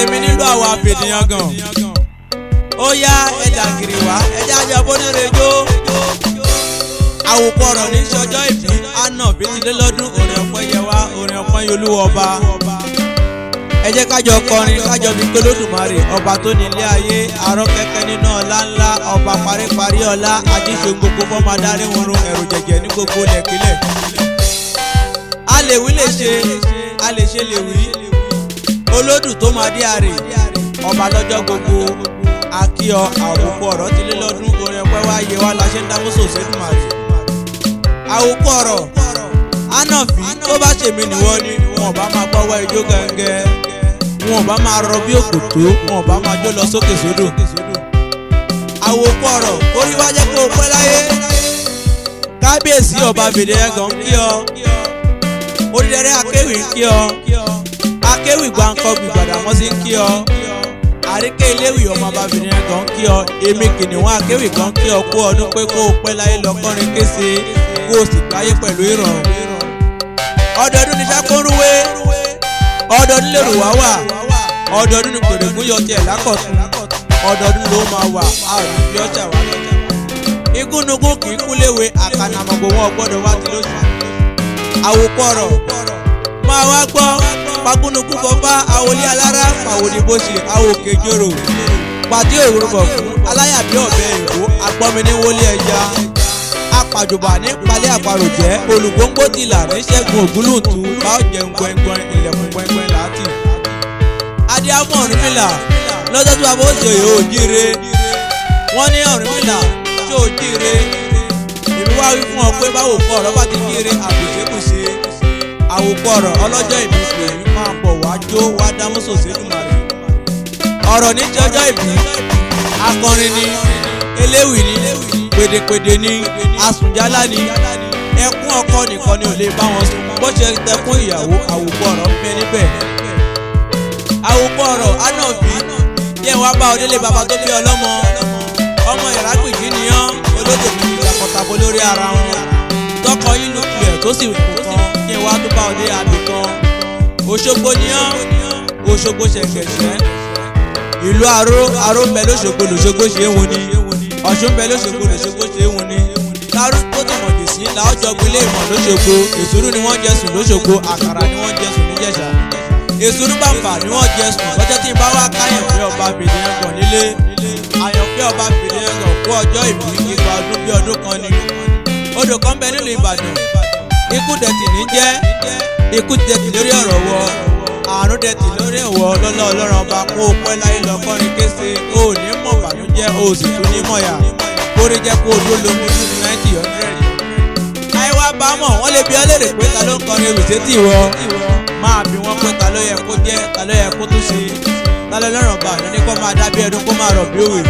Tèmi nílò àwọn àfèdèyàn gan. Ó yá, ẹja kiri wá, ẹja jẹ bónírejó. Àwòkọ ọ̀rọ̀ ní sọjọ́ ìbí àná bítílélọ́dún. Orin ọpẹ́ yẹ wá, orin ọpẹ́ yolúwọ ọba. Ẹ jẹ́ kájọ kọrin, kájọ fi pé Olódùmarè, ọba tó ní ilé ayé, arọ́ kẹ́kẹ́ nínú ọlá ńlá, ọba paríparí ọlá, ajíṣe gbogbo fọmọ adarí wọn, ẹ̀rù jẹ̀jẹ̀ ní gbogbo lẹ̀kílẹ̀. A lè wí lè ṣe, a lè ṣe lè wí. Olódù tó máa dé àrè ọba lọ́jọ́ gbogbo, akíọ. Àwòkọ ọ̀rọ̀ ti lé lọ́dún, orin ọpẹ́ wá yẹ wá la ṣe ń dámúsò sẹ́dùmarè. Àwòkọ ọ̀rọ̀ ànàfí, tó bá ṣèmi nìwọ ni, wọn ò bá máa gbọ́wọ́ ijó gẹ́gẹ́, wọn ò bá máa rọ bí òkòtó, wọn ò bá máa jó lọ sókè sódò. Àwòkọ ọ̀rọ̀, orí wá jẹ́ kó o pẹ́ láyé. Kábíyèsí ọba fèdè ẹ̀gàn ń kí ọ, onídẹ̀rẹ́ akéwì ń kí ọ, akéwì gbàǹkọ gbìgbàdàmọ́sí ń kí ọ, àríkè iléwì ọmọ ọba fèdè ẹ̀gàn ń kí ọ, èmi kìnìún akéwì kan kí ọ kú ọdún, pé kó o pẹ́ láyé lọ́kọ́rin kése, kó o sì gbáyé pẹ̀lú ìrọ̀rùn. Ọdọọdún ní sákóruwé, ọdọọdún lèrò wá wà, ọdọọdún ní pèrègùn yọ tiẹ̀ lákọ̀tún, ọdọọdún ló máa wà àrùn bí ọjà wà. Igúnnugún kì í kú léwe, àkànnàmọ̀gbò wọn gbọ́dọ̀ wá ti lóṣù. Àwòkọ ọ̀rọ̀ máa wá gbọ́ fagúnnugún fọfá, àwòlé alára fàwòdì bóṣe, àwòkè jòrò pàdé òwúrọ̀ fún aláyàbí ọ̀bẹ ìwò agbọ́mi ní wọlé ẹja apàjùbà ní palẹ̀ àparò jẹ́ olùgbòǹgbò tìlà ní ṣẹ́gun ògúnlùtù bá jẹun gbọ̀ngbọ̀n ilẹ̀kùn gbọ̀ngbọ̀n láti. Adé-áfọ̀ Ọ̀rúnmìlà lọ́jọ́ tí bàbá òsè yóò jíire, wọ́n ní Ọ̀rúnmìlà tí ò jíire, èmi wá wí fún ọ pé báwo kọ ọ̀rọ̀ bá ti jíire àbùṣekùṣe. Àwòkọ ọ̀rọ̀ ọlọ́jọ́ ìbí pè mí, máa bọ̀ wá jó wá dámúsò sédùmarè. Ọ̀rọ̀ ní jọjọ́ ìbí, akọrin ni, eléwì ni, pèdèpèdè ni, asùnjálá ni. Ẹkún ọkọ nìkan ni ò lè bá wọn sùn bó ṣe tẹkún ìyàwó. Àwòkọ ọ̀rọ̀ ń bẹ níbẹ̀. Àwòkọ ọ̀rọ̀ ànàbí yẹn wá bá onílé bàbá tó bí ọlọ́mọ, ọmọ ìrágbìjí nìyàn, olódò mi ti takọtabo lórí ara wọn, tọkọ yín ló pilẹ̀ tó sì kù kan yẹn wá tó bá òde àbí kan. Òṣogbo nìyàn, Òṣogbo ṣẹ̀ṣẹ̀ṣẹ̀, ìlú aró aró ń bẹ lóṣogbo, lóṣogbo ṣe é wun ni, Ọ̀ṣun ń bẹ lóṣogbo, lóṣogbo ṣe é wun ni. Lárúgbó tó mọ̀jì sí làójọ gbilé ìmọ̀ lóṣogbo. Èsúrú ni wọ́n jẹ sùn lóṣogbo, àkàrà ni wọ́n jẹ sùn níjẹ̀ṣà, èsúrú bàbà ni wọ́n jẹ sùn. Lọ́jọ́ tí n bá wá káyọ̀fẹ́ ọba fèdèyàngàn nílé, àyànfẹ́ ọba fèdèyàngàn kú ọjọ́ ìbí, igba ọdún bí ọdún kan ni. Odò kan bẹ nílùú Ìbàdàn, ikú dẹ̀tì ní jẹ́, ikú dẹ̀tì lórí ọ̀rọ̀ wọ, àrùn dẹ̀tì lórí ẹ̀wọ̀. Lọ́lá Ọlọ́run ọba, kó o pẹ́ láyé lọ́kọ́rin kése, o ò ní mọ̀ bànújẹ́, o ò sì tún ní mọ̀yà kórè jẹ́ kó o dúró lógún dúdú 90 100. Àìwá bá mọ̀ wọ́n lè bi ọ́ léèrè pé ta ló ń kọrin ewì sétí ìwọ, máa bi wọ́n pé ta ló yẹ kó jẹ́, ta ló yẹ kó tún ṣe, ta ló lọ́rọ̀ bá ní kó máa dábí ẹdun, kó máa rọ̀ bí òwe.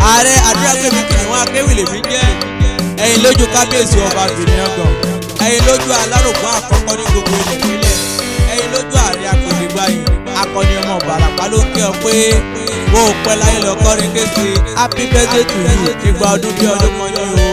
Ààrẹ àdúrà pé mi kìnìún akéwì lèmi jẹ́, ẹ̀yin lójú kábíyèsí ọba fìdíhàn, ẹ̀yin lójú alárògbọ́n àkọ́kọ́ ní gbogbo ilẹ̀ pínlẹ̀, ẹ̀yin lójú ààrẹ akọ̀dégbáyìn, akọni ọmọ Ìbàràpá ló kí ọ pé bó o pẹ́ láyé lọ kọrin kése. Happy birthday to you, ìgbà ọdún bí ọdún kan ní o.